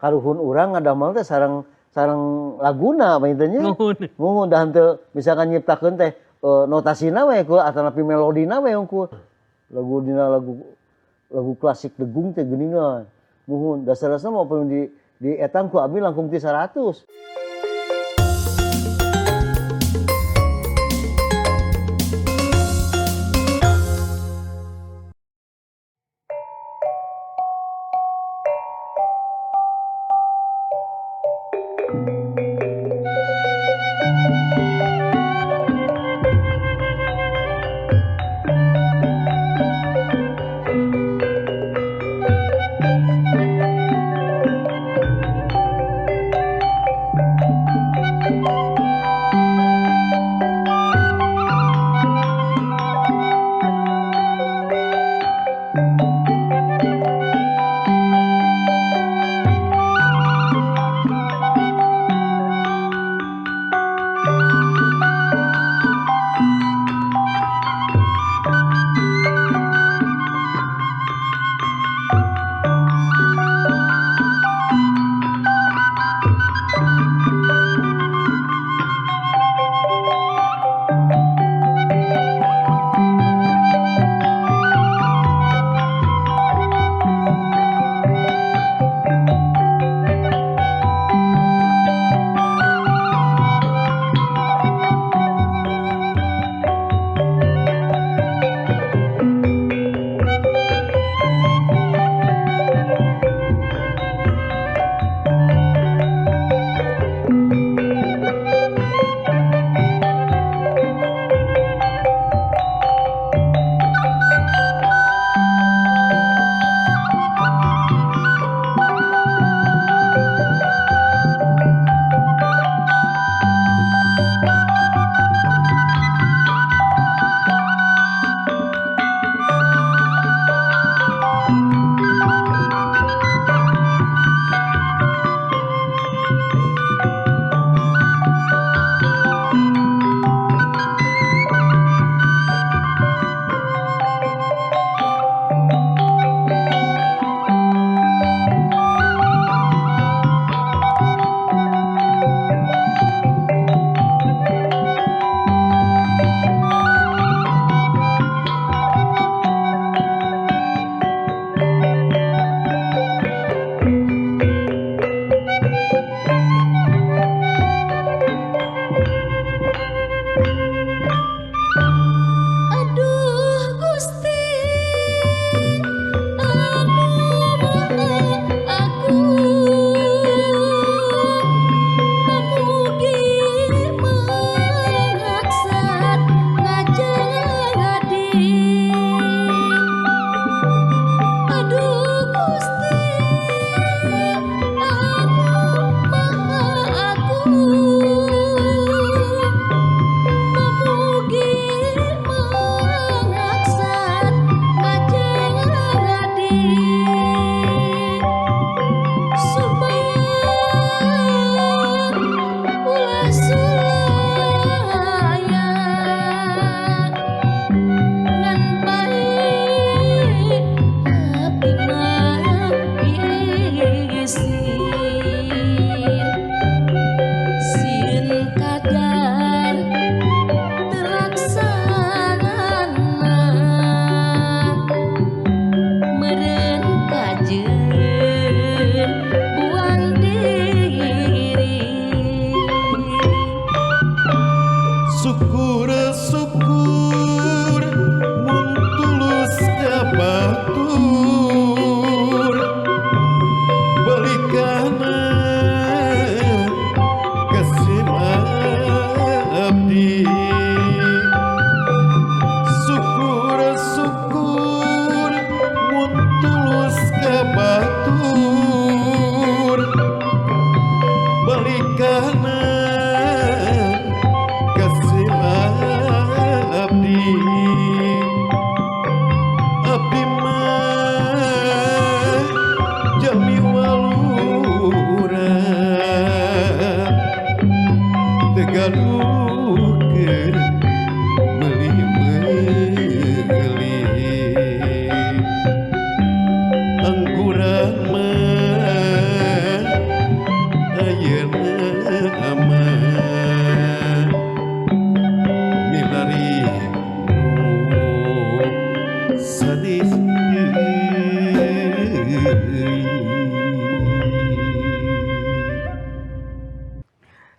Karuhun urang ngadamel teh sareng sareng laguna panginten nya. Nuhun. Muhun da henteu misalkan nyiptakeun teh notasina we ku atanapi melodina we hungkul. Lagu dina lagu lagu klasik degung teh geuningan. Muhun dasar-dasarna mah upami di etang ku abdi langkung ti 100.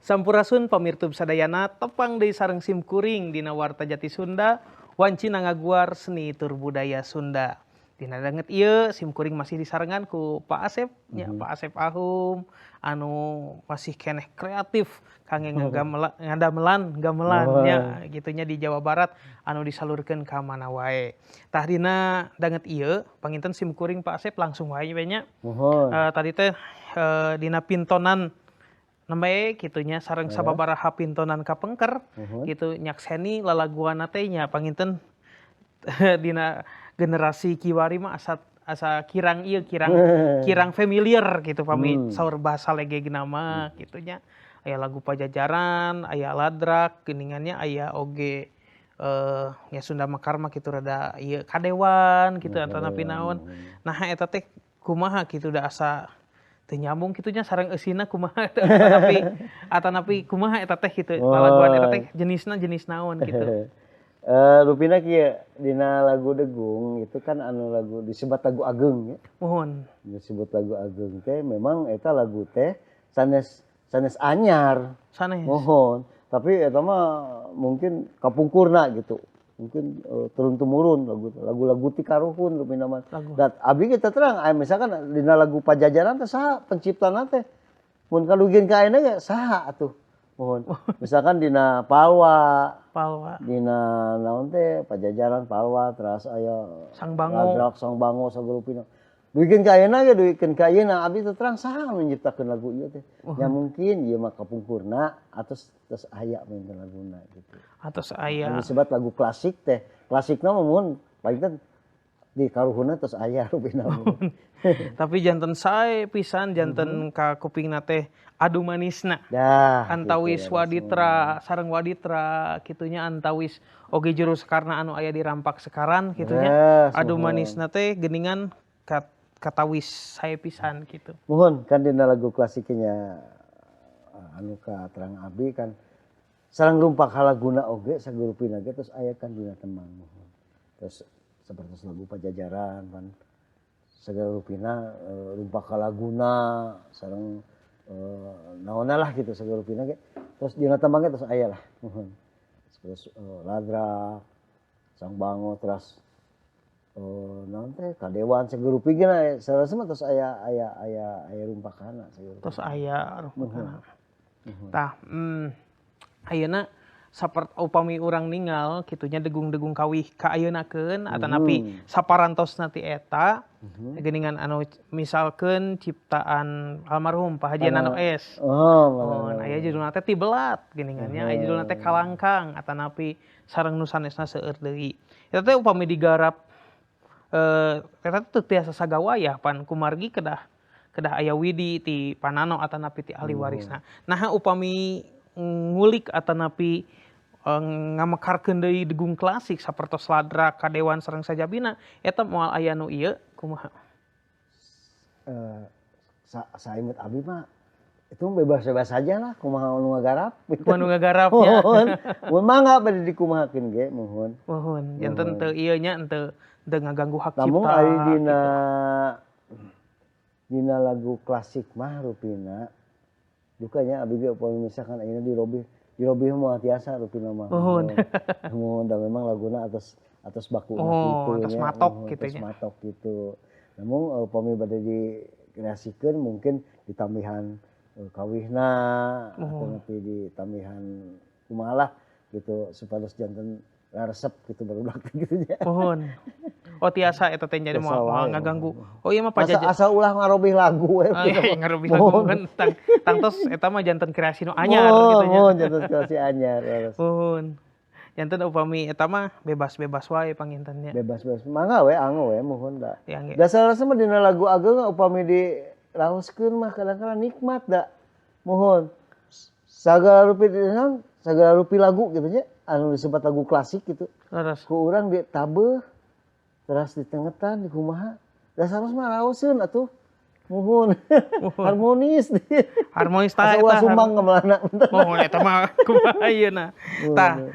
Sampurasun pamirtub sadayana, tepang deui sareng sim kuring dina Warta Jati Sunda, wancina ngaguar seni tur budaya Sunda. Dina danget ieu sim kuring masih disarengan ku Pak Asep nya, Pak Asep Ahum anu masih keneh kreatif kangge ngadamelan gamelan nya gitu nya di Jawa Barat anu disalurkeun ka mana wae. Tah, dina danget ieu panginten sim kuring, Pak Asep, langsung wae we nya. Muhun. Tadi teh dina pintonan nembe kitu nya sareng sababaraha pintonan kapengker gitu nyakseni lalaguanna teh nya, panginten dina generasi kiwari mah asa asa kirang ieu, kirang kirang familiar gitu pami saur bahasa legegna mah kitu nya. Aya lagu Pajajaran, aya ladrak geuningan nya, aya oge nya Sunda Mekar mah kitu rada ieu kadewan gitu atanapi naon. Nah, eta teh kumaha kitu, da asa teu nyambung kitu nya sareng eusina, kumaha eta atanapi atanapi kumaha eta teh kitu, lalaguan eta teh jenisna jenis naon gitu? Rupina kieu, dina lagu degung itu kan anu lagu disebut lagu ageng ya. Muhun. Disebut lagu ageng teh memang eta lagu teh sanes sanes anyar. Sanes. Muhun. Tapi eta mah mungkin kapungkurna gitu. Mungkin turun temurun lagu lagu-lagu ti karuhun rupina mah. Lagu. Dan abdi kita terang aya misalkan dina lagu Pajajaran teh saha penciptana teh? Mun kadugikeun ka ayeuna ge saha atuh? Muhun. Misalkan dina Palwa, Palwa. Dina naon teh, Pajajaran, Palwa, terus aya Sang Bango. Ladrak, Sang Bango, sagarupina. Dugikeun ka ayeuna ge, dugikeun ka ayeuna abdi teu terang saha anu nyiptakeun lagu ieu teh. Ya mungkin ieu mah kapungkurna atos tos aya mungkin laguna gitu. Atos aya. Anu disebut lagu klasik teh. Klasikna mah mun paling di karuhunna tos aya rupina. Tapi janten sae pisan, janten ka kupingna teh adu manisna. Dah, antawis gitu ya, waditra sareng waditra kitunya, antawis oge juru sekarna anu aya di Rampak Sekaran kitunya. Adu manisna teh geuningan katawis sae pisan gitu. Muhun, kan dina lagu klasiknya anu ka terang abdi kan sareng rumpak halaguna oge sagurupina ge terus aya kan dina tembang, muhun. Terus seperti lagu Pajajaran kan segala rupina rumpak halaguna sareng naonna lah gitu, segala rupina ge terus dina tembangnya terus aya lah, muhun. Terus ladrak, Sang Bango, terus naon teh, kadewan sagurupi ge sareng mah terus aya aya aya aya rumpakana sagala. Terus aya rumpakana. Tah, ayeuna sapert upami urang ningal kitunya degung-degung kawih ka ayeunakeun atanapi saparantosna ti eta geuningan anu misalkeun ciptaan almarhum Pak Haji Nano S. Oh, Oh, aya judulna teh Tibelat geuningan nya, aya judulna teh Kalangkang atanapi sareng nu sanesna seueur deui. Eta teh upami digarap eta teh teu tiasa sagawayah pan kumargi kedah kedah aya widi ti panano atanapi ti ahli warisna. Nah, upami ngulik atanapi ngamekarkeun deui degung klasik sapertos ladrak, kadewan sareng sajabina eta moal aya nu ieu, kumaha? Saimut abdi mah itu bebas-bebas saja lah, kumaha nu ngagarap gitu. Kumaha nu ngagarap nya. Muhun. Mun mangga bade dikumahakeun ge muhun. Muhun, janten teu ieu nya, teu teu ngaganggu hak Namun cipta ari dina gitu. Dina lagu klasik mah rupina dukanya abdi ge upami misalkan ayeuna dirobih dirobih moal tiasa rupina mah. Muhun. Muhun, da memang laguna atas atas bakuna Oh, kitu atas nya, matok muhun, kitu atas nya. Matok gitu. Namun upami bade dikreasikeun mungkin ditambihan kawihna atau nanti ditambihan kumaha lah gitu supados janten resep gitu barudak gitu nya. Muhun. Oh, tiasa eta teh jadi Tiasa moal moal wae. Ngaganggu. Oh, iya mah Masa pajaja. asa ulah ngarobih lagu we. Oh, iya, ngarobih lagu kan tangtos eta mah janten kreasi nu anyar gitu nya. Muhun, janten kreasi anyar leres. Muhun. Janten upami eta mah bebas-bebas wae panginten nya. Bebas-bebas. Mangga we anggo we muhun da. Yang ge. Dasar mah dina lagu ageng upami diraoskeun mah kadang-kadang nikmat da. Muhun. Sagala rupi naon, sagala rupi lagu gitu nya anu disebut lagu klasik gitu. Leres. Ku urang ditabeuh teras ditengetan di kumaha. Dasar mah raoseun atuh. Muhun. Harmonis. Harmonis tah Asa ulah eta. Sumbang ngamelana. Muhun, eta mah kumaha ieuna. Tah,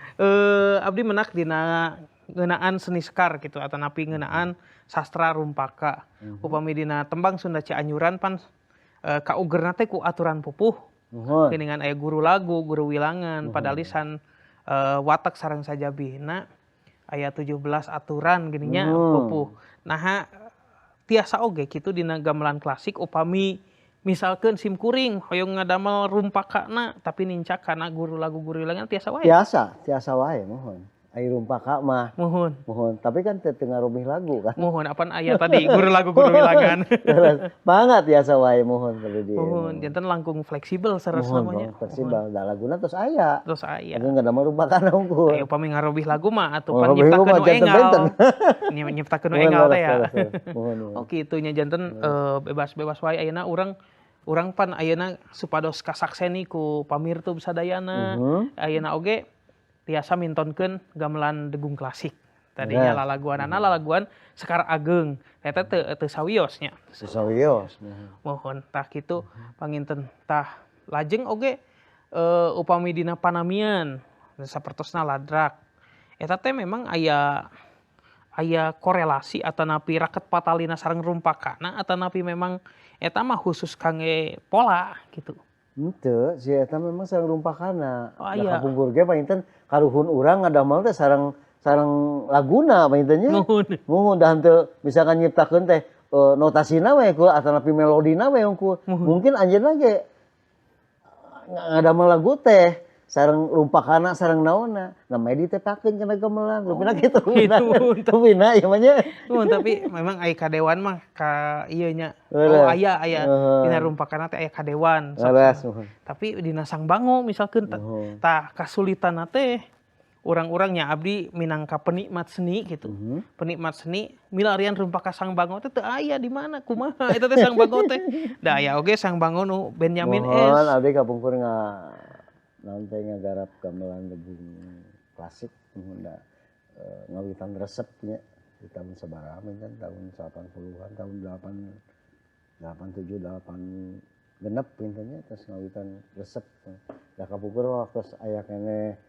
abdi menak dina ngeunaan seni sekar gitu atanapi ngeunaan sastra rumpaka. Upami dina tembang Sunda Cianjuran pan kaugerna teh ku aturan pupuh. Muhun. Geuningan aya guru lagu, guru wilangan, padalisan watak sareng sajabina aya 17 aturan geuning nya pupuh. Naha tiasa oge kitu dina gamelan klasik upami misalkeun sim kuring hoyong ngadamel rumpakana tapi nincak kana guru lagu guru wilangan tiasa wae. Tiasa, tiasa wae muhun. Ai rumpaka mah. Muhun. Muhun, tapi kan teu ngarobih lagu kan. Muhun, apan aya tadi guru lagu guru wilangan. Banget tiasa wae muhun kalau di. Muhun, janten langkung fleksibel saresna Muhun, mah nya. Fleksibel. Da laguna tos aya. Terus aya. Anu ngadamel rumpakana unggul. Aya upami ngarobih lagu mah atuh pan Ngarobih lagu nyiptakeun mah nu enggal. janten-benten. Nyiptakeun nu Muhun, enggal leres, teh ya. leres, leres. Muhun, muhun. Oh kitu nya janten bebas-bebas wae ayeuna urang pan ayeuna supados kasakseni ku pamirtub sadayana. Ayeuna oge tiasa mintonkeun gamelan degung klasik. Tadinya lalaguanana lalaguan Sekar Ageng. Eta teu teu sawios nya. Teu sawios. Muhun tah kitu panginten tah lajeng oge upami dina panamian sapertosna ladrak. Eta teh memang aya aya korelasi atanapi raket patalina sareng rumpakana atanapi memang eta mah khusus kangge pola gitu. Henteu, si eta memang sareng rumpakana. Oh, Da aya. kapungkur ge panginten karuhun urang ngadamel teh sareng sareng laguna panginten nya. Muhun. Muhun da henteu misalkan nyiptakeun teh notasina we ku atanapi melodina we unggul. Mungkin anjeunna ge ngadamel lagu teh sareng rumpakana sareng naonna. Nah, medi ditepakeun kana gamelan. Rupina kitu. Gitu. Rupina ieu mah nya. Muhun, tapi memang aya kadewan mah ka ieu nya. Oh Leres. aya aya dina rumpakana teh aya kadewan. Leres, muhun. Tapi dina Sang Bango misalkeun tah kasulitanna teh urang-urang nya abdi minangka penikmat seni gitu. Penikmat seni milarian rumpaka Sang Bango teh teu aya di mana kumaha eta teh Sang Bango teh. Da aya oge Sang Bango nu Benyamin Muhun, S. abdi kapungkur nga naon teh ngagarap gamelan degung klasik muhun da ngawitan resep nya di tahun sabaraha kan tahun 80-an tahun 8 87 8 genep pinten nya terus ngawitan resep. Da kapungkur waktu aya keneh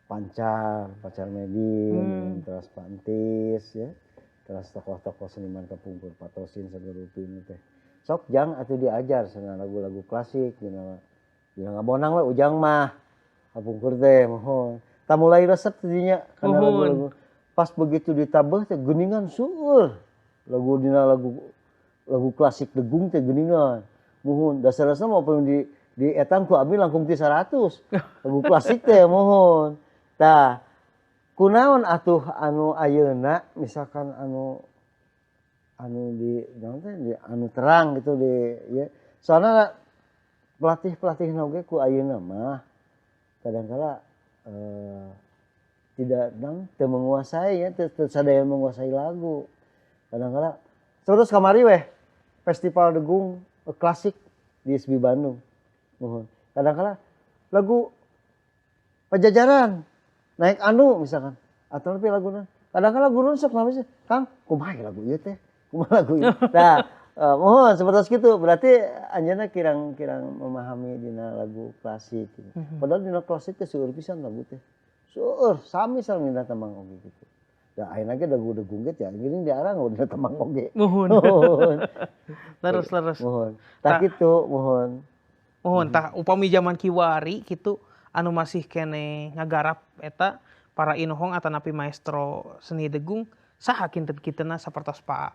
Pancar, Pancar Medin, terus Pantis ya. Terus tokoh-tokoh seniman kapungkur Patosin sagarupin teh. Sok jang atuh diajar cenah lagu-lagu klasik dina dina ngabonang we ujang mah. Kapungkur teh muhun. Tah mulai resep tadinya kana lagu-lagu. Pas begitu ditabeuh teh geuningan seueur. Lagu dina lagu lagu klasik degung teh geuningan. Muhun dasar-dasarna mah upami di etang ku abdi langkung ti 100. Lagu klasik teh muhun. Tah kunaon atuh anu ayeuna misalkan anu anu di naon teh di anu terang gitu di ya. Soalna pelatih-pelatih oge ku ayeuna mah kadangkala tidak naon teu menguasai ya, teu teu sadaya menguasai lagu. Kadangkala terus kamari weh festival degung klasik di ISBI Bandung. Muhun. Kadangkala lagu Pajajaran naik anu misalkan atau lebih lagu naon. Kadangkala guru sok nami sih, Kang, kumaha lagu ieu teh? Kumaha lagu ieu? Nah, muhun seperti gitu. Berarti anjeunna kirang-kirang memahami dina lagu klasik gitu. Padahal dina klasik teh seueur pisan lagu teh. Seueur sami sareng dina tembang oge gitu. Da ayeuna ge lagu degung ge teh geuning diarang dina tembang oge. Muhun. Muhun. Leres leres. Muhun. Tah kitu muhun. Muhun tah upami zaman kiwari kitu anu masih keneh ngagarap eta para inohong atanapi maestro seni degung saha kinten-kintenna sapertos Pak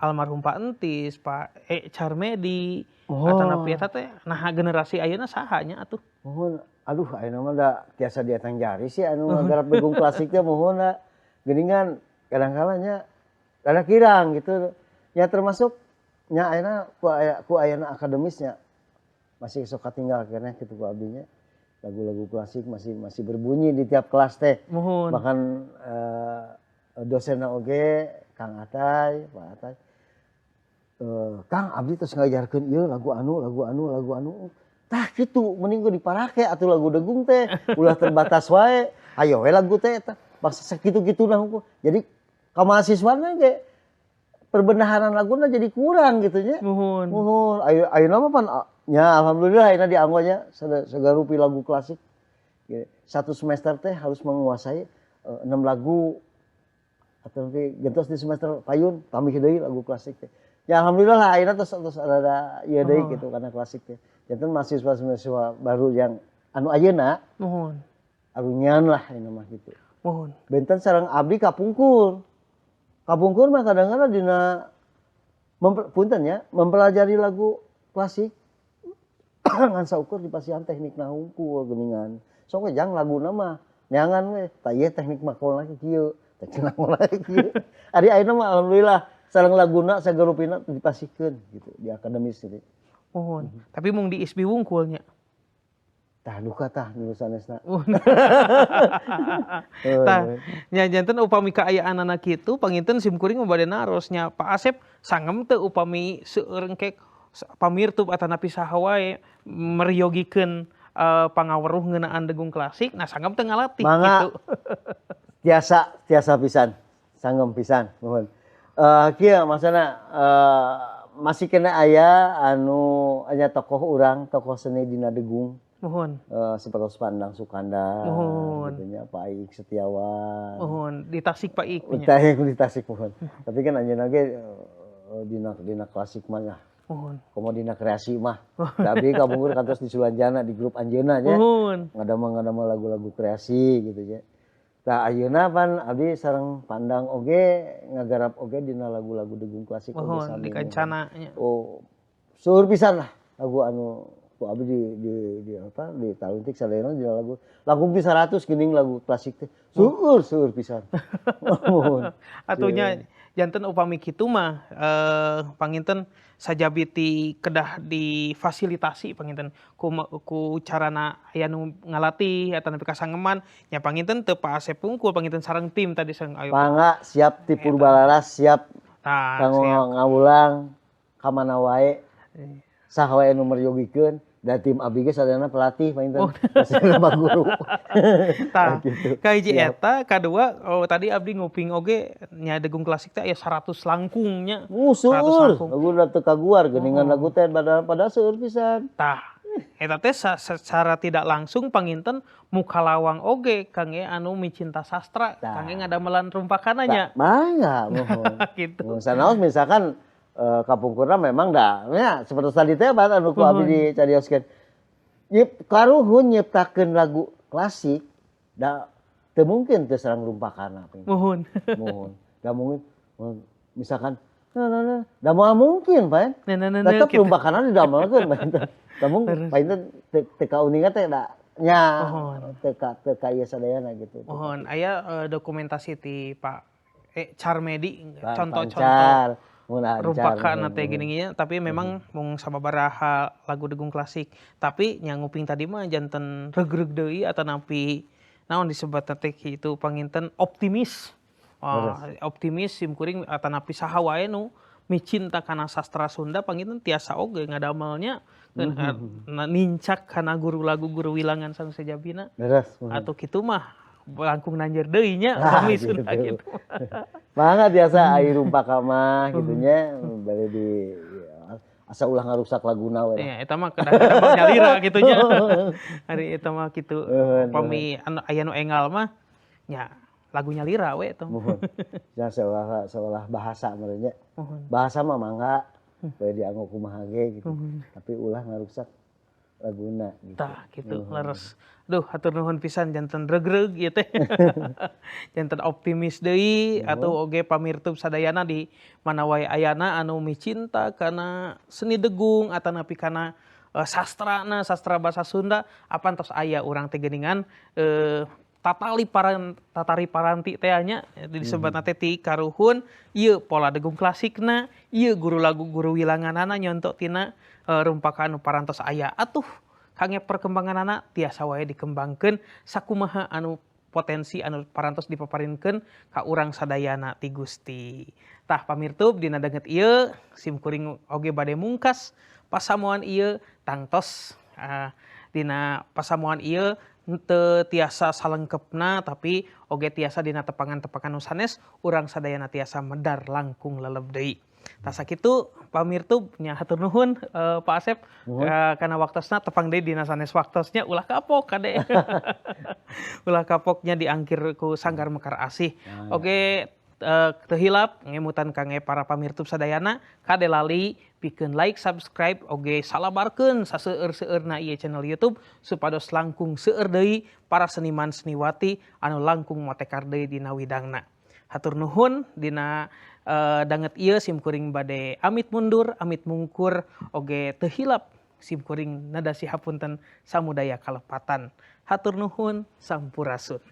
almarhum Pak Entis, Pak E. Carmedi, atanapi eta teh naha generasi ayeuna saha nya atuh? Muhun, aduh ayeuna mah da tiasa dietang jari sih anu ngagarap degung klasik teh muhun da. Geuningan kadang-kala nya rada kirang gitu. Nya termasuk nya ayeuna ku ayeuna akademisnya masih sok katinggal keneh kitu ku abdi nya. Lagu-lagu klasik masih masih berbunyi di tiap kelas teh. Muhun. Bahkan dosenna oge Kang Atay, Pak Atay. Kang abdi terus ngajarkeun ieu lagu anu, lagu anu, lagu anu. Tah kitu mending ge diparake atuh lagu degung teh, ulah terbatas wae. Hayo we lagu teh eta. Bangsa sakitu-kituna hungkul. Jadi ka mahasiswana ge perbendaharaan laguna jadi kurang gitu nya. Muhun. Muhun. Ayo ayeuna mah pan nya alhamdulillah ayeuna dianggo nya sagarupi lagu klasik. Satu semester teh harus menguasai 6 lagu atau nanti gentos di semester payun tambah deui lagu klasik teh. Ya alhamdulillah lah ayeuna terus terus ada ieu deui gitu karena klasik teh. Janten mahasiswa-mahasiswa baru yang anu ayeuna arunyan lah ini mah gitu. Benten sareng abdi kapungkur. Kapungkur mah kadang-kadang dina punten ya, mempelajari lagu klasik ngan saukur dipasihan teknik hungkul geuningan. Sok we jang laguna mah neangan we, tah ieu teknik makolna kieu, teknik makolna kieu. Ari ayeuna mah alhamdulillah sareng laguna sagarupina dipasihkeun gitu di akademis gitu. Muhun. Tapi mung di ISBI wungkulnya. Tah duka tah nu sanesna. Tah, nya janten upami kaayaanana kitu panginten sim kuring mah bade naros nya, Pak Asep sangem teu upami seueur engke pamirtub atanapi saha wae meryogikeun pangaweruh ngeunaan degung klasik, nah sangem teu ngalatih Mangga. Gitu? Tiasa, tiasa pisan. Sangem pisan, nuhun. Kieu maksudna masih kena aya anu anya tokoh urang, tokoh seni dina degung. Seperti Pak Endang Sukandar, gitu nya, Pak Iik Setiawan. Muhun, di Tasik Pak Iik nya. Tah di Tasik muhun. Tapi kan anjeunna ge dina dina klasik mah nya. Komo dina kreasi mah. Tapi kapungkur kantos di Sulanjana di grup anjeunna nya. Ngadamel-ngadamel lagu-lagu kreasi gitu nya. Tah ayeuna pan abdi sareng Pandang oge ngagarap oge dina lagu-lagu degung klasik oge sami. Di kancana nya. Oh, seueur pisan lah lagu anu ku abdi di apa di taluntik sadayana dina lagu langkung ti 100 geuning lagu klasik teh. Seueur, seueur pisan. Muhun. Atuh nya janten upami kitu mah panginten sajabi ti kedah difasilitasi panginten ku carana aya nu ngalatih atanapi kasangeman nya, panginten teu Pak Asep wungkul, panginten sareng tim tadi sareng ayo. Mangga, siap ti Purbalaras, siap Tah, kanggo siap. Ngawulang ka mana wae. Saha wae nu meryogikeun da tim abdi ge sadayana pelatih panginten. Sadayana guru. Tah, Gitu. kahiji Siap. eta, kadua oh, tadi abdi nguping oge nya degung klasik teh aya 100 langkung nya. 100 Seueur. Langkung. Lagu da teu kaguar geuningan lagu teh pada seueur pisan. Tah, eta teh secara tidak langsung panginten muka lawang oge kangge anu micinta sastra, Tah. kangge ngadamelan rumpakana nya. Tah, mangga muhun. Gitu. Muhun, sanaos misalkan kapungkurna memang da nya seperti tadi teh Pak, anu ku abdi dicarioskeun. Karuhun nyiptakeun lagu klasik da teu mungkin teu sareng rumpakana. Muhun. Da mungkin mun misalkan na na na da moal mungkin, Pak. Nah, nah, nah, nah, Tetep gitu. rumpakana didamelkeun, Pak. Da mung panginten teu teu kauninga teh da nya teu ka ieu sadayana gitu. Muhun, aya dokumentasi ti Pak Carmedi, contoh-contoh Pancar, mun ancar, rumpakana muhun, teh muhun. Gini nya, tapi memang mung sababaraha lagu degung klasik. Tapi nya nguping tadi mah janten regreg deui atanapi naon disebutna teh kitu panginten optimis. Wah, optimis sim kuring atanapi saha wae nu micinta kana sastra Sunda panginten tiasa oge ngadamelnya nincak kana guru lagu guru wilangan sareng sajabina. Leres, muhun. Atau kitu mah langkung nanjer deui nya Ah, upami Sunda gitu. gitu. Mangga biasa ari rumpaka mah gitu nya bade di ya, asa ulah ngarusak laguna we lah. Ya, eta mah kadang-kadang mah nyalira gitu nya. Ari eta mah kitu. Upami anu aya nu enggal mah nya lagu nyalira we eta. Muhun. Ya seolah seolah bahasa meureun nya. Bahasa mah mangga bade dianggo kumaha ge gitu. Tapi ulah ngaruksak laguna gitu. Tah gitu, leres. Duh, hatur nuhun pisan, janten regreg ieu teh. Janten optimis deui atau oge pamirtub sadayana di mana wae ayana anu micinta kana seni degung atanapi kana sastrana, sastra bahasa Sunda, apan tos aya urang teh geuningan tatali paranti teh nya disebutna teh ti karuhun ieu pola degung klasikna, ieu guru lagu guru wilanganana nyontok tina rumpakan anu parantos aya. Atuh kangge perkembanganana tiasa wae dikembangkeun sakumaha anu potensi anu parantos dipaparinkeun ka urang sadayana ti Gusti. Tah pamirtub, dina danget ieu sim kuring oge bade mungkas pasamuan ieu. Tangtos dina pasamuan ieu teu tiasa salengkepna, tapi oge tiasa dina tepangan-tepangan nu sanes urang sadayana tiasa medar langkung leleb deui. Tah sakitu pamirtub nya, hatur nuhun Pak Asep kana waktosna. Tepang deui dina sanes waktosnya, ulah kapok kade. Ulah kapoknya diangkir ku Sanggar Mekar Asih. Oge. Teu hilap ngemutan kangge para pamirtub sadayana, kade lali pikeun like, subscribe, oge salabarkeun saseueur-seueurna ieu channel YouTube supados langkung seueur deui para seniman seniwati anu langkung motekar deui dina widangna. Hatur nuhun dina danget ieu sim kuring bade amit mundur, amit mungkur, oge teu hilap sim kuring nadasi hapunten samudaya kalepatan. Hatur nuhun, sampurasun.